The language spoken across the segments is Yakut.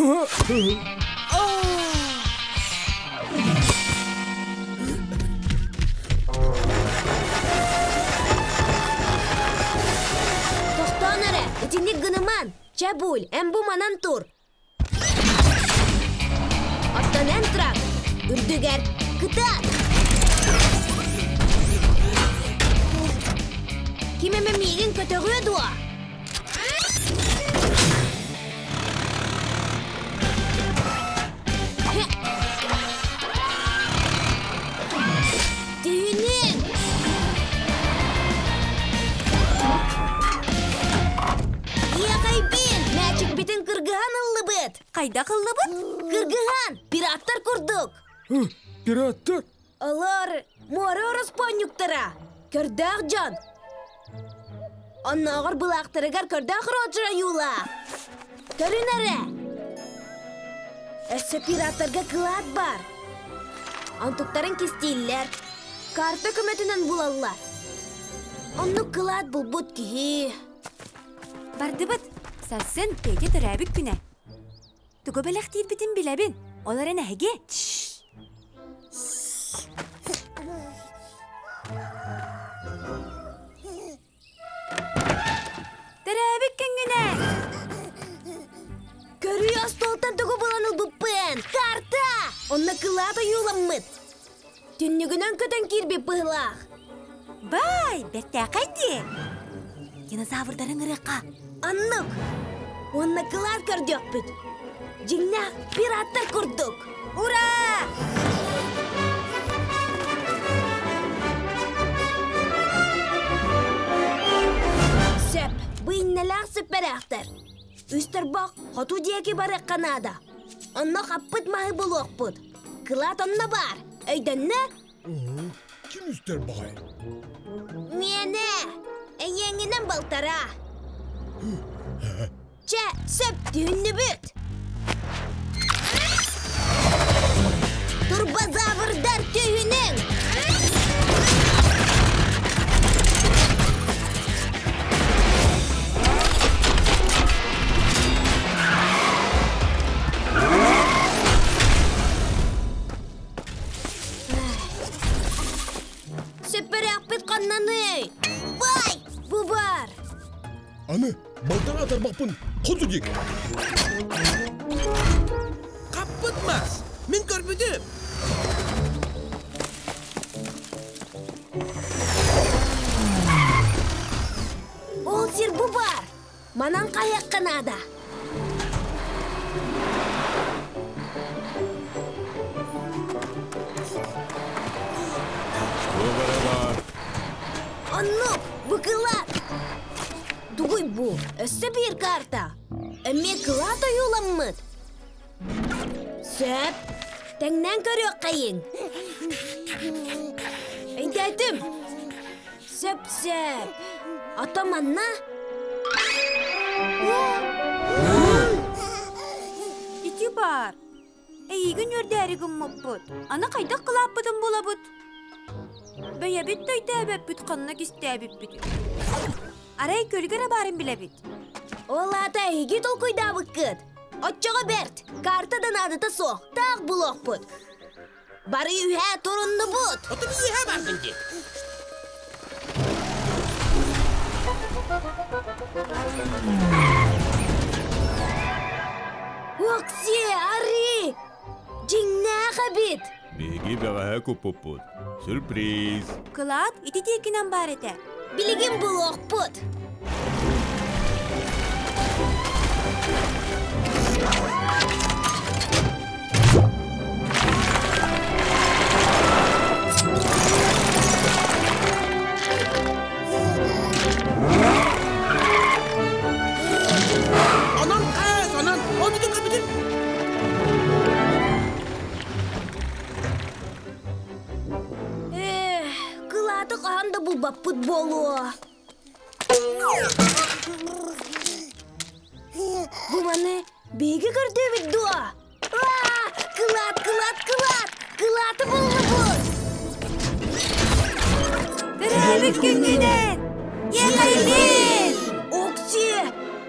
Тохтоон эрэ, итинник гыныман. Чэ, Буль, эн бу манан тур. Оттон эн трак үрдүгэр кытаат! Ким эмэ миигин көтөҕүө дуо? Түһүнүҥ! Иэхэйбин! Мээчикпитин кыргыһан ыллыбыт! Хайдах ыллыбыт? Кыргыһан! Пираттар курдук! Пираттар? Олор муора ороспуонньуктара! Көрдөөх дьон! Оннооҕор былаахтарыгар көрдөөх Роджер ойуулаах! Көрүн эрэ! Өссө пираттарга кылаат баар! Онтуктарын кистииллэр, карта көмөтүнэн булаллар. Оннук кылаат булбут киһи. Бардыбыт. Сарсын Петя төрөөбүт күнэ. Тугу бэлэхтиирбитин билэбин. Ол эрэн эһиги. Төрөөбүт күҥҥүнэн! Көрүү остуолтан тугу булан ылбыппын? Карта! Онно кылаат ойууламмыт. Түннүгүнэн көтөн киирбит быһылаах. Бай, бэртээхэй дии! Динозаврдарыҥ ырыахха. Аннык! Уонна кылаат көрдүөхпүт. Дьиҥнээх пираттар курдук. Ура! Сөп, бу иннэлээх сүппэрээхтэр. Үс торбох хоту диэки барыахха наада. Онно хаппыт маһы булуохпут. Кылаат онно баар. Өйдөннө? Ким үстэр баҕай? Миэнэ! Эйиэҥинэн балтараа. Чэ, сөп түһүннүбүт. Турбозаврдар түһүнүҥ! Сөппөрөөхпүт ханнаный? Бай! Бу бар! Аны балтараа тарбахпын хоту диэки. Хаппыт мас! Мин көрбүтүм! Ол сир бу бар! Манан хайыахха наада. Оннук, быкылаат! Тугуй бу? Өссө биир карта. Эмиэ кылаат ойууламмыт. Сөп. Тэҥнээн көрүөххэйиҥ. Өйдөөтүм. Сөп-сөп. Ото манна? Ити баар. Эйигин үөрдээри гыммыппыт. Аны хайдах кылааппытын булабыт? Бэйэбит да өйдөөбөппүт ханна кистээбиппит. Арай көлгө эрэ баарын билэбит. Ол аата эһиги толкуйдаабыккыт. Оччоҕо бэрт, карта да наадата суох, таах булуохпут. Бары үһээ туруннубут. Оту үһээ бардын дии. Окси, Ари! Дьиҥнээх эбит! Биһиги бэҕэһээ куппуппут. Сюрприз! Кылаат ити диэкинэн баар этэ. Билигин булуохпут. Онон хаас, онон, ол бүтүн көрбүтүм. Эх, кылааты хаһан да булбаппыт буолуо. Бу маны биһиги көрдүүбүт дуо? Аа, кылаат, кылаат, кылаат! Кылааты буллубут! Төрөөбүт күҥҥүнэн! Ехайлин! Окси!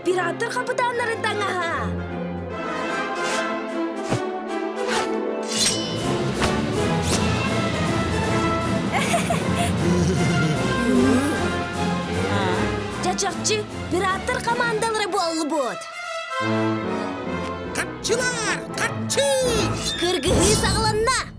Пираттар хапытааннарын таҥаһа! чахчы пираттар командалара буоллубут. Харчылар! Харчы! Кыргыһыы саҕаланна!